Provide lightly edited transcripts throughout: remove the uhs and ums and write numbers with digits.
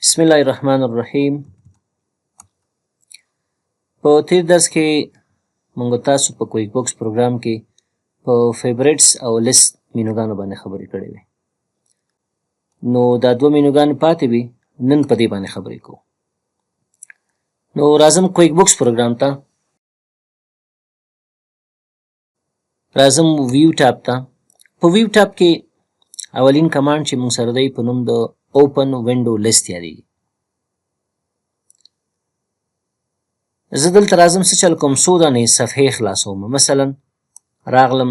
بسم الله الرحمن الرحیم. په تیر درس کې موږ تاسو په کویک بوکس پروګرام کې په favorites او لیست مینوګانو باندې خبرې کړې وې. نو دا دوه مینوګانې پاتې وي، نن په دې باندې خبرې کوو. نو راځم کویک بوکس پروګرام ته، راځم view tab ته. په view tab کې اولین command چې موږ سره دی په نوم د open window list یادېږي. زه دلته راځم، څه چل کوم؟ څو دانې صفحې خلاصوم. مثلا راغلم،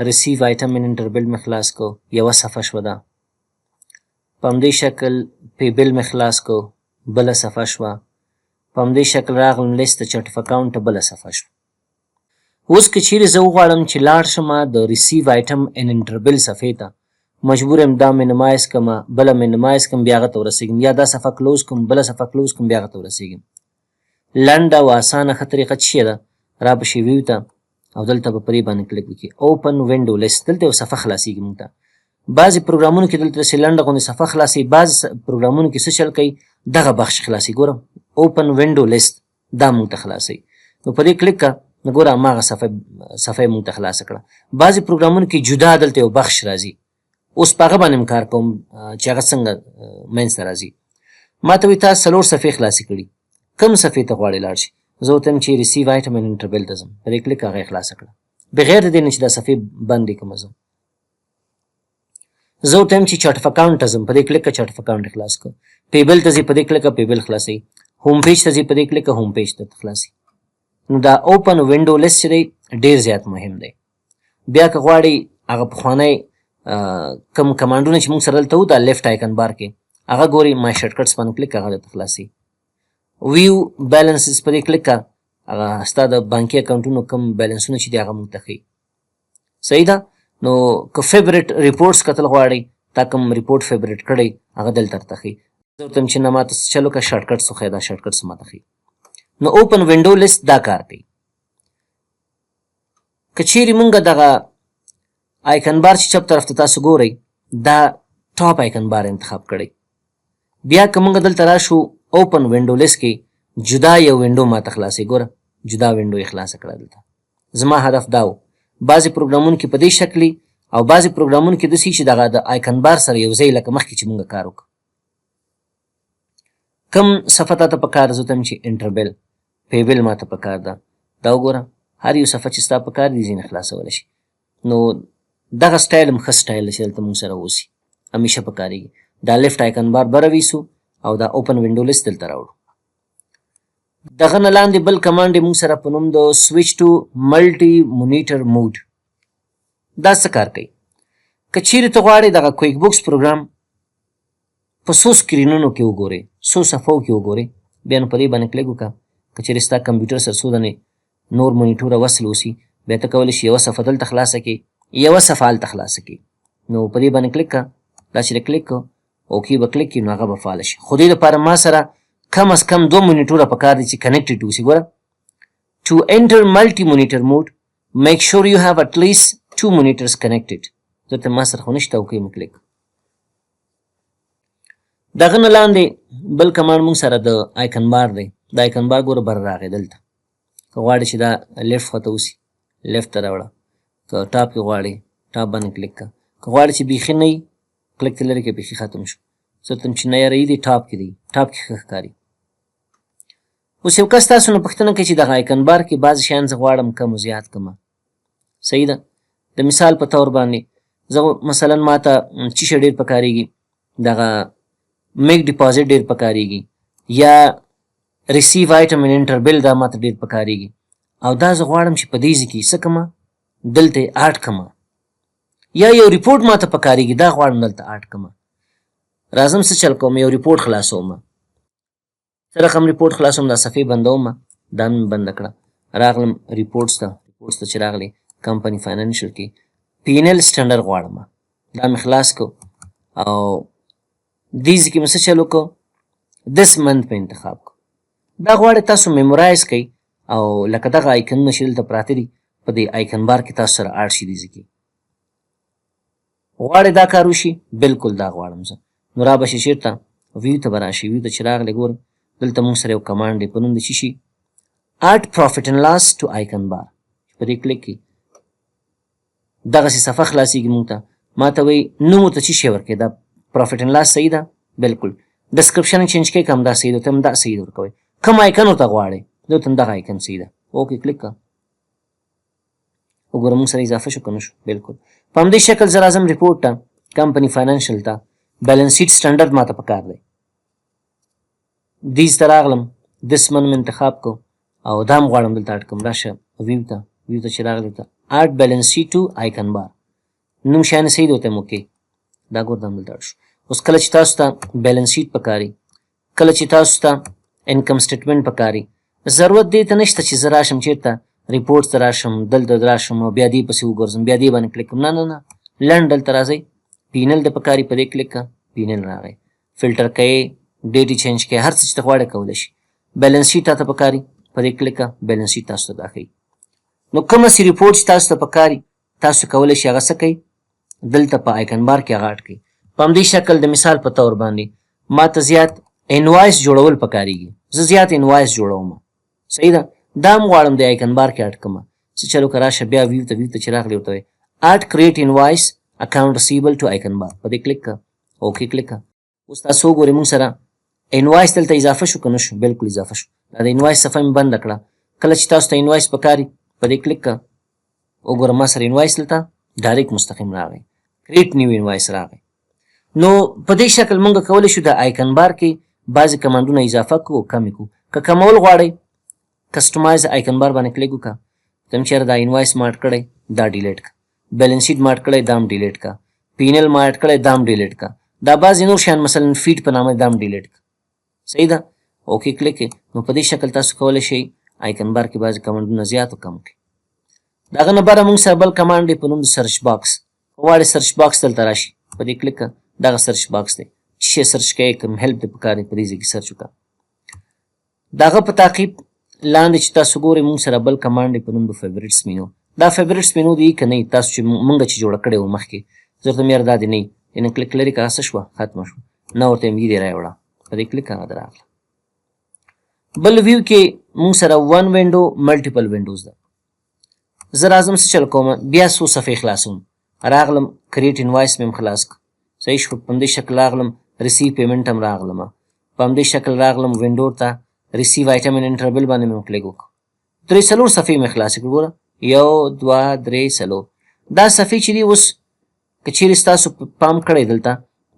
receive item and enter bill مې خلاص کو، یوه صفحه شوه ده. په همدې شکل pay bill مې خلاص کو، بله صفحه شوه. په همدې شکل راغلم list د chart of account ته، بله صفحه شوه. اوس که چیرې زه وغواړم چې لاړ شم د receive item and enter bill صفحې ته، مجبور یم دا minimize کړم، بله minimize کړم، بیا هغه ته ورسېږم، یا دا صفحه close کړم، بله صفحه close کړم، بیا هغه ته ورسېږم. لنډه او اسانه ښه طریقه څه ده؟ را به شي view ته او دلته به پرې باندې کلیک وکړي، open window list. دلته یو صفحه خلاصېږي موږ ته. بعضې پروګرامونو کې دلته داسې لنډه غوندې صفحه خلاصوي، بعضې پروګرامونو کې څه چل کوي، دغه بخش خلاصوي. ګوره، open window list دا موږ ته خلاصوي. نو په دې کلیک کړه، نو ګوره هماغه صفحه یې موږ ته خلاصه کړه. بعضې پروګرامونو کې جدا دلته یو بخش راځي، اوس په هغه باندې هم کار کوم چې هغه څنګه منځته راځي. ما ته وایي تا څلور صفحې خلاصې کړي، کوم صفحې ته غواړې لاړ شي؟ زه ورته وایم چې receive item and enter bill ته ځم. په دې کلیک هغه یې خلاصه کړه، بغیر د دې نه چې دا صفحې بندې کړم. ځم، زه ورته وایم چې chart of account ته ځم. په دې کلیک chart of account خلاص کړ. pay bill ته ځي، په دې کلیک pay bill خلاصوي. home page ته ځي، په دې کلیک home page ته خلاصوي. نو دا open window list چې دی ډیر زیات مهم دی. بیا که غواړي هغه پخوانی کوم command ونه چې موږ سره دلته وو، دا left icon bar کې هغه ګوري، my shortcuts باندې کلیک، هغه درته خلاصي. view balances په دې کلیک که، هغه ستا د بانکي اکاونټونو کوم بیلانسونه چې دي هغه موږ ته ښیي. صحیح ده. نو که favorite reports کتل غواړئ، تا کوم report favorite کړی هغه دلته درته ښیي. زه ورته وایم چې نه، ماته څه چل وکړه، shortcuts وښیه. دا shortcuts ماته ښیي. نو open window list دا کار کوي. که چیرې مونږ دغه icon bar چې چپ طرف ته تاسو ګورئ، دا top icon bar انتخاب کړئ، بیا که مونږ دلته راشو open window list کې جدا یو window ماته خلاصوي. ګوره، جدا window یې خلاصه کړه. دلته زما هدف دا و، بعضې پروګرامونو کې په دې شکل او بعضې پروګرامونو کې داسې چې دغه د icon bar سره یو ځای، لکه مخکې چې مونږ کار وکړو. کوم صفحه تاته په کار؟ زه ته چې enter bill، pay bill ماته په کار ده. دا وګوره، هر یو صفحه چې ستا په کار دي ځینې خلاصولی شي. نو دغه سټایل هم ښه سټایل چې دلته مونږ سره اوسي، همیشه په کارېږي. دا left icon bar بره ویسو او دا open window list دلته راوړو. دغه نه لاندې بل command موږ سره په نوم د switch to multi monitor mode. دا څه کار کوي؟ که چیرې ته غواړې دغه کویک بوکس پروګرام په څو سکرینونو کې وګورې، څو صفحو کې وګورې، بیا نو په دې باندې کلیک وکړه. که چیرې ستا کمپیوټر سره څو دانې نور مونیټوره وصل اوسي، بیا ته کولی شي یوه صفحه دلته خلاصه کړې، یوه صفحه هلته خلاصه کړې. نو په دې باندې کلیک کړه. دا چې کلیک کړه، okay به کلیک کړي، نو هغه به فعاله شي. خو دې لپاره ما سره کم از کم دوه مونیټوره پکار دي چې connected اوسي. ګوره، to enter multi monitor mode, make sure you have at least two monitors connected. دلته ما سره خو نشته، okay مې کلیک. دغه نه لاندې بل command موږ سره د icon bar دی. د icon bar ګوره بر راغی دلته. که غواړې چې دا left خواته اوسي، left ته راوړه. که top کې غواړې، top باندې کلیک کړه. که غواړې چې بیخي نه وي، کلیک ته لرې کې، بیخي ختم شو. زه ورته چې نه یاره دی top کې دی، top کې ښه ښکاري. اوس یو کس تاسو نه پوښتنه کوي چې دغه icon bar کې بعضې شیان زه غواړم کم او زیات کړم. صحیح ده. د مثال په طور باندې زه مثلا ماته چې شی ډېر پکارېږي، دغه make deposit ډېر پکارېږي، یا receive item and enter bill، دا ماته ډېر پکارېږي. او دا زه غواړم چې په دې ځای کې څه کړم؟ دلته یې add کړم. یا یو report ماته پکارېږي، دا غواړم دلته add کړم. راځم، څه چل کوم؟ یو report خلاصوم. څه رقم report خلاصوم؟ دا صفحې بندوم، دا مې بنده کړه. راغلم reports ته. reports ته چې راغلې، company financial کې P&L standard غواړم. دا مې خلاص کو او دې ځای کې مې څه چل وکړو؟ This month مې انتخاب کو. دا غواړئ تاسو memorize کړئ او لکه دغه آیکنونه چې دلته پراته دي، په دې icon bar کې تاسو سره add شي. دې ځای کې غواړئ دا کار وشي؟ بالکل دا غواړم زه. نو را به شي چېرته؟ ویو ته به راشي. ویو ته چې راغلې، ګورئ، دلته موږ سره یو command دی په نوم د څه شي؟ Add profit and loss to icon bar. په دې کلیک کې دغسې صفحه خلاصېږي موږ ته. ما ته وایي نوم ورته څه شی ورکړې؟ دا profit and loss صحیح ده، بالکل. Description change کوي که همدا صحیح ده؟ ته همدا صحیح ورکوي. کوم icon ورته غواړې؟ دلته دغه icon صحیح ده. Okay، click کړه. وګوره، موږ سره اضافه شو که نه شو؟ بالکل. په همدې شکل زه راځم report ته، company financial ته، balance sheet standard ماته پکار دی. دیز ته راغلم، this month مې انتخاب کو او دا هم غواړم دلته add کوم. راشه ویو ته. ویو ته چې راغلی ته add balance sheet to icon bar، نوم شیان صحیح دی، ورته okay. دا ګور، دا هم دلته add شو. اوس کله چې تاسو ته balance sheet پکاري، کله چې تاسو ته income statement پکاري، ضرورت دې ته نشته چې زه راشم چېرته، report ته راشم، دلته راشم او بیا دې پسې وګرځم، بیا دې باندې کلیک کوم. نه نه نه، لنډ دلته راځئ. P&L د پکاري، په دې کلیک که، P&L راغی. فلټر کوي، date change کوي، هر څه چې ته غواړې کولی شي. Balance sheet تاته پکاري، په دې کلیک که، balance sheet تاسو ته دا ښیي. نو کوم سی report چې تاسو ته پکاري، تاسو کولی شئ هغه څه کوئ؟ دلته په icon bar کې هغه add کړئ. په همدې شکل د مثال په طور باندې ما ته زیات invoice جوړول پکارېږي، زه زیات invoice جوړوم، صحیح ده؟ دا هم غواړم د icon bar کې add کړم. څه چلو که راشه بیا ویو ته. ویو ته چې راغلی، ورته وایي add create invoice account receivable to icon bar. په دې کلیک که، okay click که. اوس تاسو وګورئ، موږ سره invoice دلته اضافه شو که نه شو؟ بالکل اضافه شو. دا د invoice صفحه مې بنده کړه. کله چې تاسو ته invoice پکاري، په دې کلیک که. وګوره، ما سره invoice دلته direct مستقیم راغی، create new invoice راغی. نو په دې شکل مونږ کولی شو د icon bar کې بعضې command ونه اضافه کړو او کمې کړو. که کمول غواړئ، customize icon bar باندې کلیک وکړه. تم چېرې دا invoice ما add کړی، دا delete کړه. Balance sheet ما add کړی، دا هم delete کړه. P&L ما add کړی، دا هم delete کړه. دا بعضې نور شیان، مثلا feed په نامه، دا هم delete کړه. صحیح ده؟ Okay click. نو په دې شکل تاسو کولی شئ icon bar کې بعضې command ونه زیات او کم کړئ. د هغه نه بره موږ سره بل command دی په نوم د search box. که غواړې search box دلته راشي، په دې کلیک کړه. دغه search box دی. چې شی search کوې، کوم help دې پکار دی، په دې ځای کې search وکړه. د هغه په تعقیب لاندې چې تاسو ګورئ، موږ سره بل command دی په نوم د favorites menu. دا favorites menu دی که نه تاسو چې مونږ چې جوړه کړې وه مخکې؟ زه ورته یاره دا دې نه یعنې کلیک لري که هغه څه شوه، ختمه شوه. نه، ورته یم دې راوړه. په دې کلیک، هغه راغله. بل ویو کې موږ سره one window، multiple windows ده. زه راځم، څه چل کوم؟ بیا څو صفحې خلاصوم. راغلم، create invoice مې هم خلاص کړ، صحیح شو. په همدې شکل راغلم، receive payment هم راغلم. په همدې شکل راغلم window ته، receive item and enter bill باندې مې هم کلیک وکړ. درې څلور صفحې مې خلاصې کړې. ګوره، یو، دوه، درې، څلور، دا صفحې چې دي. اوس که چیرې ستاسو پام کړی، دلته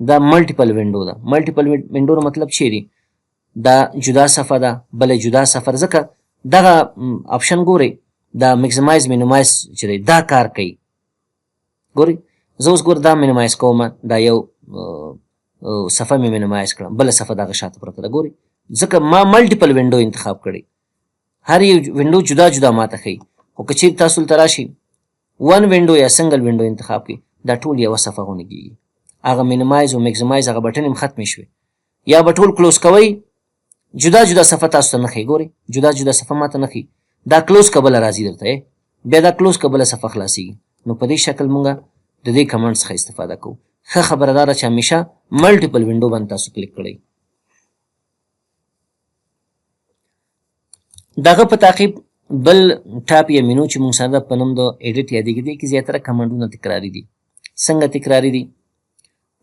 دا multiple window ده. Multiple window مطلب چیرې دا جدا صفحه ده، بله جدا صفحه، ځکه دغه option ګورئ، دا maximize minimize چې دی، دا کار کوي. ګورئ، زه اوس ګوره دا minimize کوم، دا یو صفحه مې minimize کړه، بله صفحه دغه شاته پرته ده. ګورئ، ځکه ما multiple window انتخاب کړی، هر یو window جدا جدا ماته ښیي. خو که چیرې تاسو دلته راشئ، one window یا single window انتخاب کړئ، دا ټول یوه صفحه غوندې کېږي. هغه minimize او maximize هغه button هم ختمې شوې. یا به ټول close کوئ، جدا جدا صفحه تاسو ته نه ښیي. ګورئ، جدا جدا صفحه ماته نه ښیي. دا close که، بله راځي درته، بیا دا close که، بله صفحه خلاصیږي. نو په دې شکل مونږ د دې command څخه استفاده کوو. ښه خبره دا ده چې همیشه multiple window باندې تاسو کلیک کړئ. دغه په تعقیب بل tab یا مینو چې مونږ سره په نوم د edit یادېږي، دې کې زیاتره command ونه تکراري دي. څنګه تکراري دي؟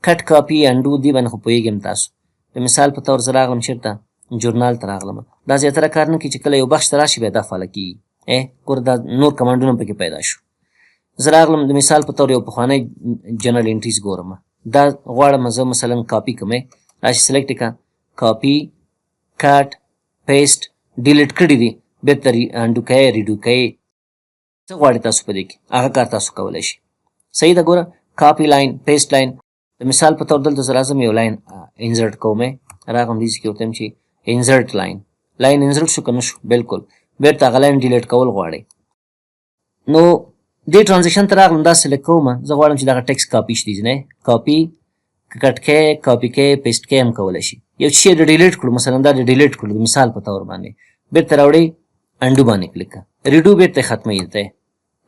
Cut، copy، undo، دی باندې خو پوهېږم تاسو. د مثال په طور زه راغلم چېرته؟ Journal ته راغلم. دا زیاتره کار نه کوي، چې کله یو بخش ته راشي، بیا دا فعاله کېږي. ګوره، دا نور command ونه پکې پیدا شو. زه راغلم، د مثال په طور یو پخوانی journal entries ګورم، دا غواړم زه مثلا کاپي کوم. راشي، select کړه، copy، cut، paste، delete کړي دي، بیرته undo کوي، redo کوي. څه غواړي تاسو په دې کې، هغه کار تاسو کولی شئ. صحیح ده؟ ګوره، copy line، paste line. د مثال په طور دلته زه راځم، یو line insert کوم. راغم دې کې، ورته چې insert line، line insert شو که نه شو؟ بالکل. بیرته هغه line delete کول غواړي، نو دې transaction ته راغلم، دا select کوم. زه غواړم چې دغه text copy شي، نه کاپي، cut کې، کاپي کې، paste کې هم کولی شي. یو شی د delete کړو، مثلا دا د delete کړو د مثال په تور باندې، بیرته راوړي، undo باندې کلیک کړه، redo بیرته ختموي، ته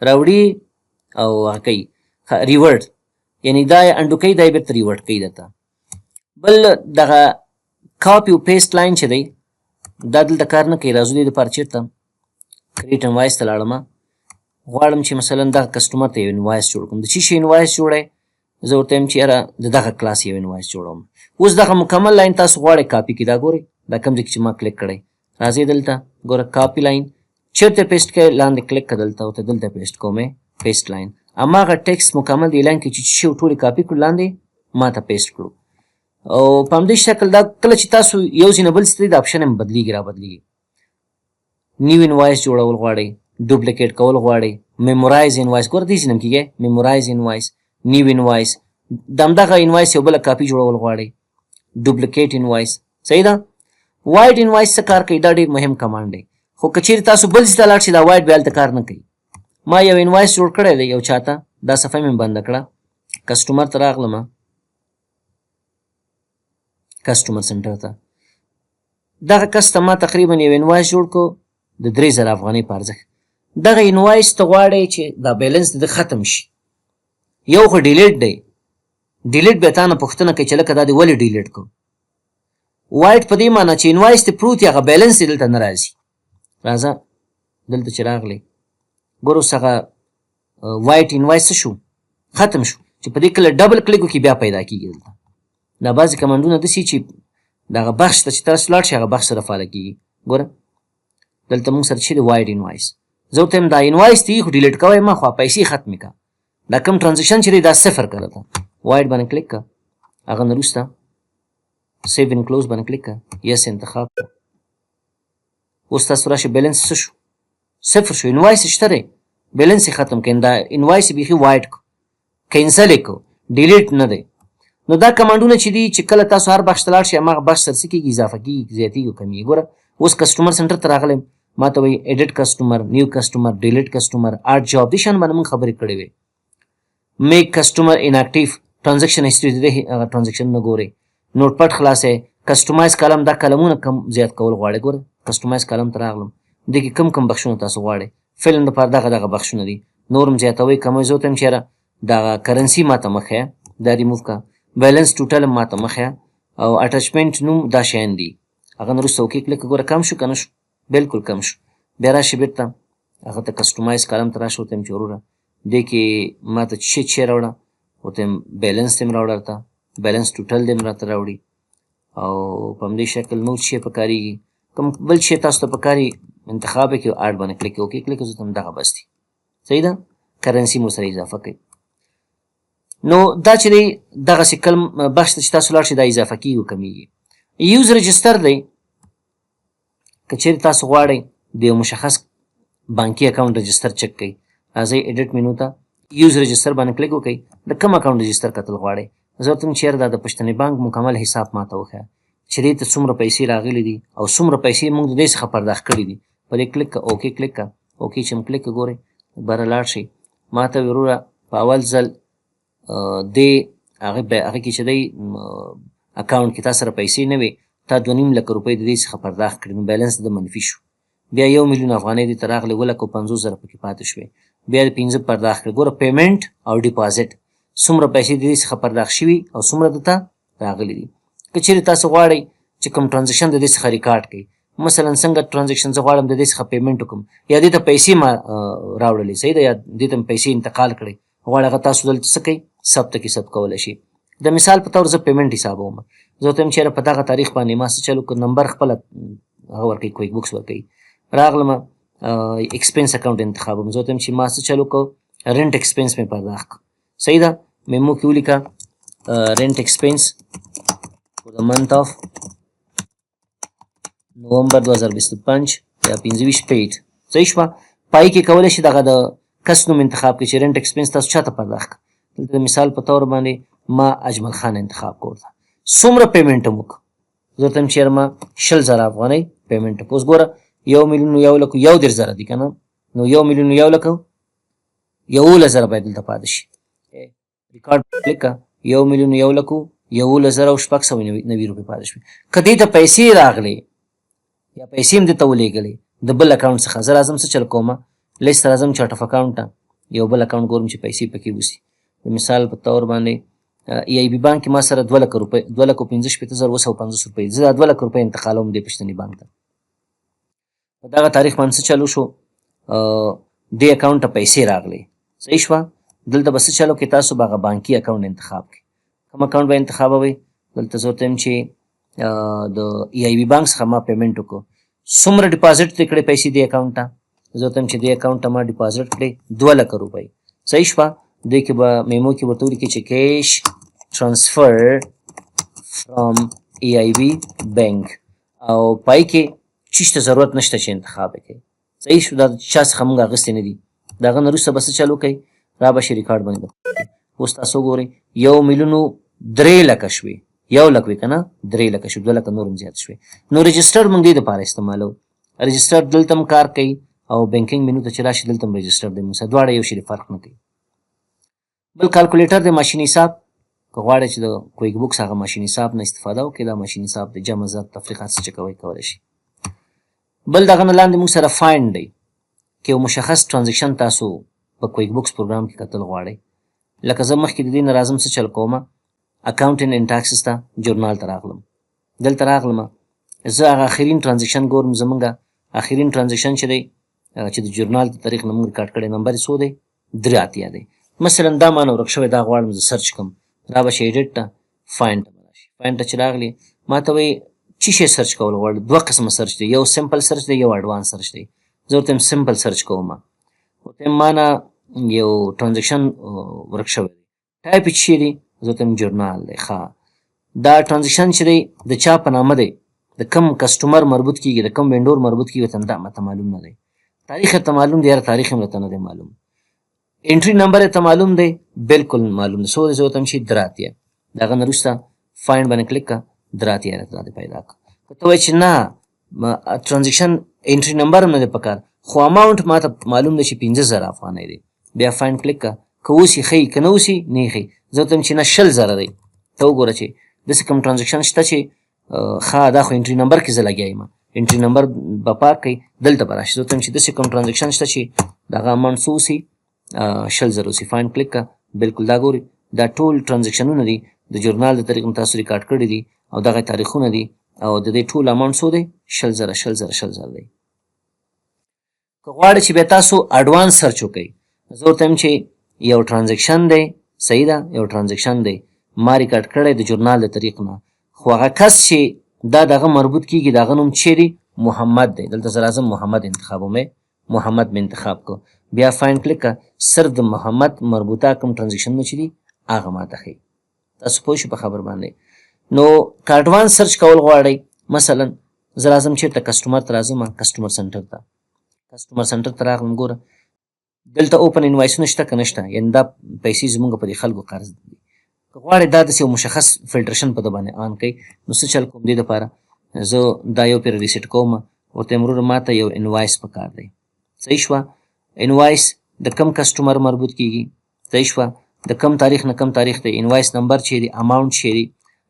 راوړي او هغه کوي revert، یعنی دا undo کوي، دا بیرته revert کوي درته. بل دغه کاپي او paste line چې دی دا دلته کار نه کوي. راځو دې دپاره چېرته create invoice ته لاړم. غواړم چې مثلا دغه customer ته یو invoice جوړ کړم. د څه شي invoice جوړی؟ زه ورته وایم چې یاره د دغه کلاس یو invoice جوړوم. اوس دغه مکمل line تاسو غواړئ کاپي کړئ. دا ګورئ، دا کوم ځای کې چې ما کلیک کړی، راځئ دلته ګوره copy line چېرته paste کړئ، لاندې کلیک کړه دلته، ورته دلته paste کوم paste line. هماغه text مکمل دی line کې چې شی ټولې کاپي کړو، لاندې ما ته paste کړو. او په همدې شکل دا کله چې تاسو یو ځای نه بل ځای ته، دا option هم بدلیږي را بدلیږي. new invoice جوړول غواړئ، duplicate کول غواړئ، memorize invoice، ګوره دې ځای نه هم کېږي memorize invoice، new invoice، د همدغه invoice یو بله کاپي جوړول غواړئ، duplicate invoice. صحیح ده. void invoice څه کار کوي؟ دا ډېر مهم command دی، خو که چیرې تاسو بل ځای ته لاړ شئ، دا void بیا هلته کار نه کوي. ما یو invoice جوړ کړی دی یو چاته، دا صفحه مې بنده کړه، customer ته راغلم، customer center ته. دغه کس ته ما تقریبا یو invoice جوړ کړو د 3000 افغانۍ په ارزښت. دغه invoice ته غواړی چې دا بیلنس د ختم شي. یو خو delete دی، delete بیا تا نه پوښتنه کوي چې لکه دا دې ولې delete کړو. void په دې معنی چې invoice ته پروت هغه بیلنس دې دلته نه راځي. راځه دلته چې راغلی، ګوره اوس هغه void invoice څه شو؟ ختم شو. چې په دې کله double click وکړي، بیا پیدا کیږي. دلته دا بعضې command ونه داسې چې دغه بخش ته چې تاسو لاړ شئ، هغه بخش سره فعاله کیږي. ګوره دلته موږ سره چې دی void invoice، زه ورته وایم دا invoice دی خو delete کوی ما، خو پیسې ختمې کړه، دا کوم transaction چې دی دا صفر کړه. ته void باندې کلیک کړه، هغه نه وروسته save and close باندې کلیک کړه، yes انتخاب کړه. اوس تاسو راشي، بیلنس څه شو؟ صفر شو. invoice شته دی، بیلنس یې ختم کړ، دا invoice یې بیخي void کړو، cancel یې کړو، delete نه دی. نو دا command ونه چې دي، چې کله تاسو هر بخش ته لاړ شئ، هماغه بخش سره څه کېږي؟ اضافه کېږي، زیاتېږي او کمېږي. ګوره اوس customer center ته راغلی، ما ته وایي edit customer، new customer، delete customer، add job. دې شیان باندې موږ خبرې کړې وې. make customer inactive، transaction history، دې هغه transaction نه ګوري. notepad خلاصې، customize column، دا column ونه کم زیات کول غواړي. ګوره customize column ته راغلم، دې کې کم کم بخشونه تاسو غواړئ؟ فعلا دپاره دغه دغه بخشونه دي، نور هم زیاتوئ کموئ. زه ورته وایم چې یاره دغه currency ماته مه ښیه، دا ریموو کړه، بیلنس ټوټل هم ماته مه ښیه، او attachment نوم، دا شیان دي. هغه نه وروسته okay click. ګوره کم شو که نه شو؟ بالکل کم شو. بیا راشي بېرته هغه ته، customize column ته راشه، ورته وایم چې وروره دې کې ماته څه شی راوړه؟ ورته وایم بیلنس دې هم راوړه راته، balance total دې هم راته راوړي، او په همدې شکل نور شی پکارېږي. کوم بل شی تاسو ته پکاري، انتخاب یې کړئ، add باندې کلیک، okay click. زه ته دغه بس دي. صحیح ده. currency مو سره اضافه کړئ. نو دا چې دی دغسې کلم بخش ته چې تاسو لاړ شئ، دا اضافه کېږي او کمیږي. use register دی، که چیرې تاسو غواړئ د یو مشخص بانکي account register چک کړئ، راځئ edit menu ته، use register باندې کلیک وکړئ. د کوم account register کتل غواړئ؟ زه ورته وایم چې یاره دا د پښتني بانک مکمل حساب ماته وښیه چې دې ته څومره پیسې راغلي دي او څومره پیسې موږ د دې څخه پرداخت کړي دي. په دې کلیک که، okay click که. okay چې کلیک ګورئ، بره لاړ شئ، ما ته وروره په اول ځل دې هغه کې چې دی account کې تا سره پیسې نه وي، تا 2.5 لکه روپۍ د دې څخه پرداخت کړې، نو بیلنس د منفي شو. بیا 1 میلیون افغانۍ دې ته راغلې، 7,50,000 پکې پاتې شوې. بیا د پنځه پرداخت کړې. ګوره payment او deposit، څومره پیسې د دې څخه پرداخت شوي او څومره درته راغلي دي. که چیرې تاسو غواړئ چې کوم transaction د دې څخه ریکارډ کړئ، مثلا څنګه transaction؟ زه غواړم د دې څخه payment وکړم یا دې ته پیسې ما راوړلې، صحیح ده، یا دې ته پیسې انتقال کړئ غواړئ، هغه تاسو دلته څه کوئ؟ ثبت کې ثبت کولی شئ. د مثال په تور زه payment حسابوم. زه ورته وایم چې په دغه تاریخ باندې ما څه چلو که نمبر خپله هغه ورکوي، QuickBooks ورکوي. راغلم، expense account انتخابوم. زه ورته وایم چې ما څه چلو که rent expense مې پرداخت کړ. صحیح ده. memo کې ولیکه rent expense for the month of November 2025 یا 25 paid. صحیح شوه. پای کې کولی شي دغه د کس نوم انتخاب کړئ چې rent expense تاسو چاته پرداخت کړ. دلته د مثال په تور باندې ما اجمل خان انتخاب کړ. څومره payment هم وکړ؟ زه ورته وایم چې یاره ما 20,000 افغانۍ payment وکړ. اوس ګوره 1,131,000 دي که نه؟ نو 1,111,000 باید دلته پاتې شي. ریکارډ کلیک کړه، 1,111,690 روپۍ پاتې شوې. که دې ته پیسې راغلې یا پیسې هم دې ته ولېږلې د بل account څخه، زه راځم، څه چل کوم؟ لیست ته راځم، chart of account ته، یو بل account ګورم چې پیسې پکې وسي. د مثال په تور باندې ای آی بي بانک کې ما سره 2 لکه روپۍ، 2,65,750 روپۍ، زه دا 2 لکه روپۍ انتقالوم دې پښتني بانک ته. په دغه تاریخ باندې څه چلو شو؟ دې اکاونټ ته پیسې راغلې، صحیح شوه. دلته به څه چلو کې؟ تاسو به هغه بانکي اکاونټ انتخاب کړئ. کوم اکاونټ به انتخابوئ؟ دلته زه ورته وایم چې د ای آی بي بانک څخه ما payment وکړو، څومره deposit دې کړې پیسې دې اکاونټ ته؟ زه ورته وایم چې دې اکاونټ ته ما deposit کړې 2 لکه روپۍ، صحیح شوه. دې کې به memo کې ورته ولیکي چې cash transfer from ای آی بي بانک، او پای کې چیش ته ضرورت نشته چې انتخاب یې کړئ، صحیح شو. دا چا څخه موږ اخیستې نه دي. د هغه نه وروسته به څه چل وکړئ؟ را به شي ریکارډ باندې به اوس تاسو وګورئ 1,300,000 شوې، 1 لک وې که نه، 3 لکه شوې، 2 لکه نور هم زیات شوې. نو register موږ دې دپاره استعمالوو. register دلته هم کار کوي او banking menu ته چې راشي دلته هم register دی، موږ سره دواړه یو شی دی، فرق نه کوي. بل calculator دی، ماشین حساب. که غواړئ چې د کویک بوکس هغه ماشین حساب نه استفاده وکړئ، دا ماشین حساب دی، جمع ضرب تفریق هر څه چې کوئ کولی شي. بل دغه نه لاندې موږ سره find دی، که یو مشخص transaction تاسو په کویک بوکس پروګرام کې کتل غواړئ، لکه زه مخکې د دې نه راځم څه چل کوم، accounting and taxes ته journal ته راغلم، دلته راغلم، زه هغه اخرین transaction ګورم. زمونږ اخرین transaction چې دی، چې د journal د تاریخ نه موږ ریکارډ کړی، نمبر یې څو دی؟ 83 دی. مثلا دا ما نه ورک شوی، دا غواړم زه search کړم، را به شي edit ته، find ته به راشي. find ته چې راغلي ما ته وایي چی شی search کول غواړي؟ دوه قسمه search دی، یو simple search دی، یو advance search دی. زه ورته وایم simple search کوم، ورته وایم ما نه یو transaction ورک شوی دی، ټایپ یې چی دی؟ زه ورته وایم journal دی. ښه، دا transaction چې دی د چا په نامه دی، د کم customer مربوط کیږي، د کم vendor مربوط کیږي؟ ورته دا ماته معلوم نه دی. تاریخ ته معلوم دی؟ یاره تاریخ هم راته نه دی معلوم. entry number ته معلوم دی؟ بالکل معلوم دی. څو دی؟ زه ورته وایم چې 83. د هغه نه وروسته find باندې کلیک کړه، 83 راته دا پیدا کړه. که ته وایې چې نه transaction entry number هم نه دی پکار، خو amount ماته معلوم دی چې 5000 افغانۍ دی، بیا find کلیک کړه، که اوسي ښیي، که نه اوسي نه ښیي. زه ورته وایم چې نه 20,000 دی. ته وګوره چې داسې کوم transaction شته چې ښه دا خو entry number کې زه لګیا یم، entry number به پاک کړئ، دلته به راشي. زه ورته وایم چې داسې کوم transaction شته چې دغه amount څو اوسي؟ 20,000 اوسي. find کلیک کړه، بالکل دا ګوري دا ټول transaction ونه دي د journal د طریقې تاسو ریکارډ کړي دي او دغه تاریخونه دي، او د دې ټول amount څو دی؟ 20,000، 20,000، 20,000 دی. که غواړئ چې بیا تاسو advance search وکړئ، زه ورته وایم چې یو transaction دی، صحیح ده، یو transaction دی ما ریکارډ کړی د journal د طریق نه، خو هغه کس چې دا دغه مربوط کیږي د هغه نوم چیرې؟ محمد دی. دلته زه راځم محمد انتخابوم، محمد مې انتخاب کړو، بیا find کلیک کړه، صرف د محمد مربوطه کوم transaction چې دي هغه ماته ښیي. تاسو پوه شئ په خبر باندې. نو که advance search کول غواړئ، مثلا زه راځم چېرته؟ customer ته راځم، customer center ته. customer center ته راغلم، ګوره دلته open invoice ونه شته که نشته؟ یعنې دا پیسې زمونږ په دې خلکو قرض دي. که غواړئ دا داسې یو مشخص filtration په ده باندې on کړئ، نو څه چل کوم؟ دې دپاره زه دا یو پیر reset کوم، ورته وایم وروره ما ته یو invoice پکار دی، صحیح شوه. invoice د کم customer مربوط کیږي، صحیح شوه، د کم تاریخ نه کم تاریخ دی، invoice number چې دی، amount چې دی،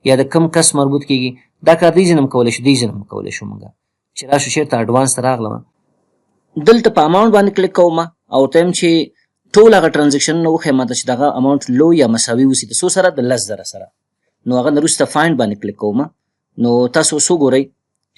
یا د کم کس مربوط کیږي. دا کار دې ځای هم کولی شو، دې ځای هم کولی شو. موږ چې راشو چېرته؟ advance ته راغلم، دلته په amount باندې کلیک کوم او ورته وایم چې ټول هغه transaction ونه وښیه ماته چې دغه amount لوی یا مساوي اوسي د څو سره؟ د 10,000 سره. نو هغه نه وروسته find باندې کلیک کوم. نو تاسو اوس وګورئ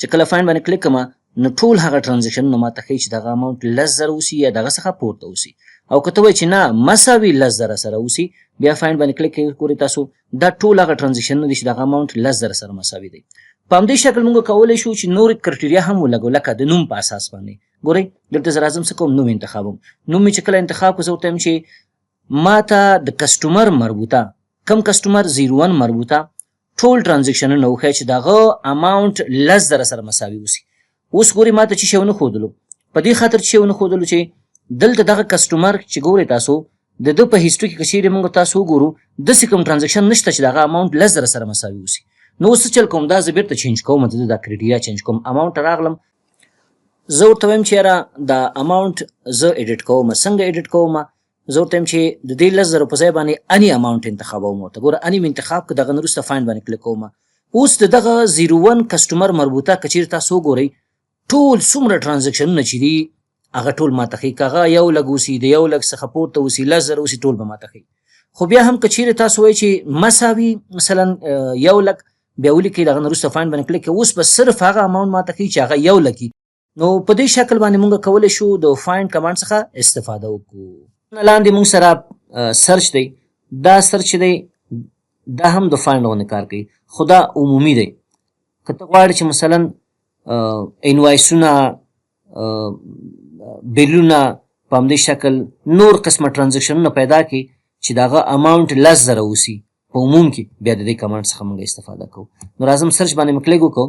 چې کله find باندې کلیک کوم، نو ټول هغه transaction ونه ماته ښیي چې دغه amount 10,000 اوسي یا دغه څخه پورته اوسي. او که ته وایې چې نه مساوي 10,000 سره اوسي، بیا find باندې کلیک کوي، ګورئ تاسو دا ټول هغه transaction ونه دي چې دغه amount 10,000 سره مساوي دی. په همدې شکل موږ کولی شو چې نور criteria هم ولګو، لکه د نوم په اساس باندې. ګورئ دلته زه راځم، څه کوم؟ نوم انتخابوم. نوم مې چې کله انتخاب کړو، زه ورته وایم چې ما ته د customer مربوطه، کم customer 01 مربوطه ټول transaction ونه وښیه چې دغه amount 10,000 سره مساوي اوسي. اوس ګورئ ما ته چې شی ونه ښودلو، په دې خاطر چې شی ونه ښودلو چې دلته دغه customer چې ګورئ تاسو د ده په history کې که چیرې موږ تاسو وګورو، داسې کوم transaction نشته چې دغه amount 10,000 سره مساوي اوسي. نو اوس څه چل کوم؟ دا زه بیرته change کوم، د ده دا criteria change کوم. amount ته راغلم، زه ورته وایم چې یاره دا amount زه edit کوم. څنګه edit کوم؟ زه ورته وایم چې د دې 10,000 په ځای باندې any amount انتخابوم. ورته ګوره any مې انتخاب کړ، دغه نه وروسته find باندې کلیک کوم. اوس د دغه 01 customer مربوطه که چیرې تاسو وګورئ، ټول څومره transaction ونه چې دي هغه ټول ماته ښیي، که هغه یو لک اوسي، د یو لک څخه پورته اوسي، 10,000 اوسي، ټول به ماته ښیي. خو بیا هم که چیرې تاسو وایئ چې مساوي مثلا 1 لک بیا ولیکئ، دغه نه وروسته find باندې کلیک کړئ، اوس به صرف هغه amount ماته ښیي چې هغه 1 لک. نو په دې شکل باندې موږ کولی شو د find command څخه استفاده وکړو. لاندې موږ سره search دی. دا search دی، دا هم د find غوندې کار کوي، خو دا عمومي دی. که ته غواړې چې مثلا invoice ونه، bill ونه، په همدې شکل نور قسمه transaction ونه پیدا کړي چې د هغه amount 10,000 اوسي په عموم کې، بیا د دې command څخه موږ استفاده کوو. نو راځم search باندې مې کلیک وکړو.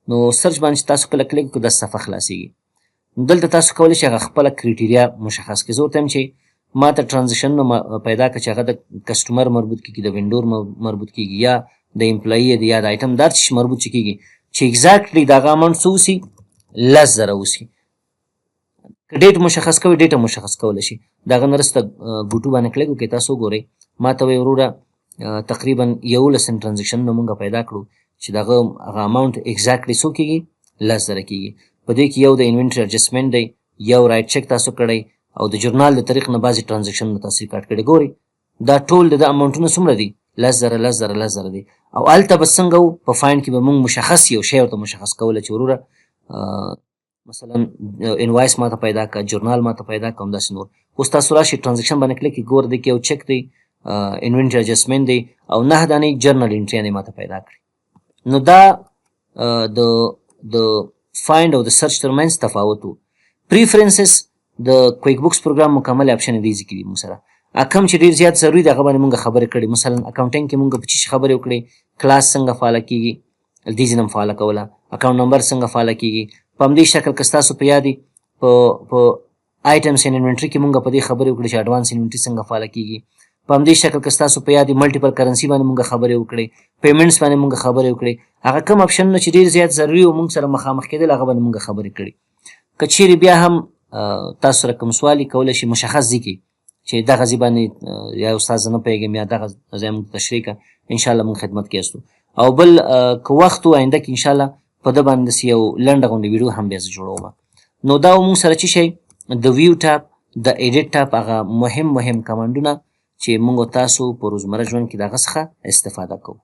نو search باندې چې تاسو کله کلیک وکړو، دا صفحه خلاصیږي. نو دلته تاسو کولی شئ هغه خپله criteria مشخص کړئ. زه ورته وایم چې ما ته transaction پیدا کړه چې هغه د customer مربوط کیږي، د vendor مربوط کیږي، یا د employee دی، یا د آیټم دار چې مربوط چې کیږي، چې exactly د هغه amount څه اوسي؟ 10,000 اوسي. که date مشخص کوي، date مشخص کولی شي. د هغه نه وروسته go to باندې کلیک وکړئ. تاسو وګورئ، ما ته وایي وروره تقریبا 11 transaction مونږ پیدا کړو چې دغه هغه amount exactly څو کیږي؟ 10,000 کیږي. په دې کې یو د inventory adjustment دی، یو write check تاسو کړی او د journal د طریق نه بعضې transaction تاسو ریکارډ کړی. ګورئ، دا ټول د amount ونه څومره دي؟ 10,000، 10,000، 10,000 دي. او هلته به څنګه وو؟ په find کې به مونږ مشخص یو شی ورته مشخص کوله چې وروره مثلا invoice ماته پیدا کړه، journal ماته پیدا کړه، همداسې نور. اوس تاسو راشئ، transaction باندې کلیک کړئ، ګوره دې کې یو چک دی، inventory adjustment دی او نه دانې journal entry یې ماته پیدا کړې. نو دا د find او د search ترمنځ تفاوت وو. Preferences، د QuickBooks پروګرام مکمل option دی ذکر دي. موږ سره کوم چې ډیر زیات ضروري دی، هغه باندې موږ خبرې کړې. مثلا accounting کې موږ په چی خبرې وکړې؟ کلاس څنګه فعال کیږي، دې ځینم فعال کوله، account number څنګه فعال کیږي. په همدې شکل که ستاسو په یاد په items in inventory کې مونږ په دې خبرې وکړې چې advance inventory څنګه فعال کیږي. په همدې شکل که ستاسو په یاد multiple currency باندې مونږ خبرې وکړې، payments باندې مونږ خبرې وکړې. هغه کوم option چې ډیر زیات ضروري او مونږ سره مخامخ کېدل، هغه باندې مونږ خبرې کړې. که چیرې بیا هم تاسو سره کوم سوال، کولی شي مشخص ځای کې چې دغه ځای باندې یا استاد زه نه پوهېږم یا دغه ځای موږ تشریح کړه، انشاءالله موږ خدمت کې یاستو. او بل که وخت و آینده کې انشاءالله په ده باندې داسې یو لنډه غونډې ویډیو هم بیا زه جوړوم. نو دا موږ سره چې شی د view tab، د edit tab هغه مهم مهم command ونه چې موږ تاسو په روزمره ژوند کې دغه څخه استفاده کوو.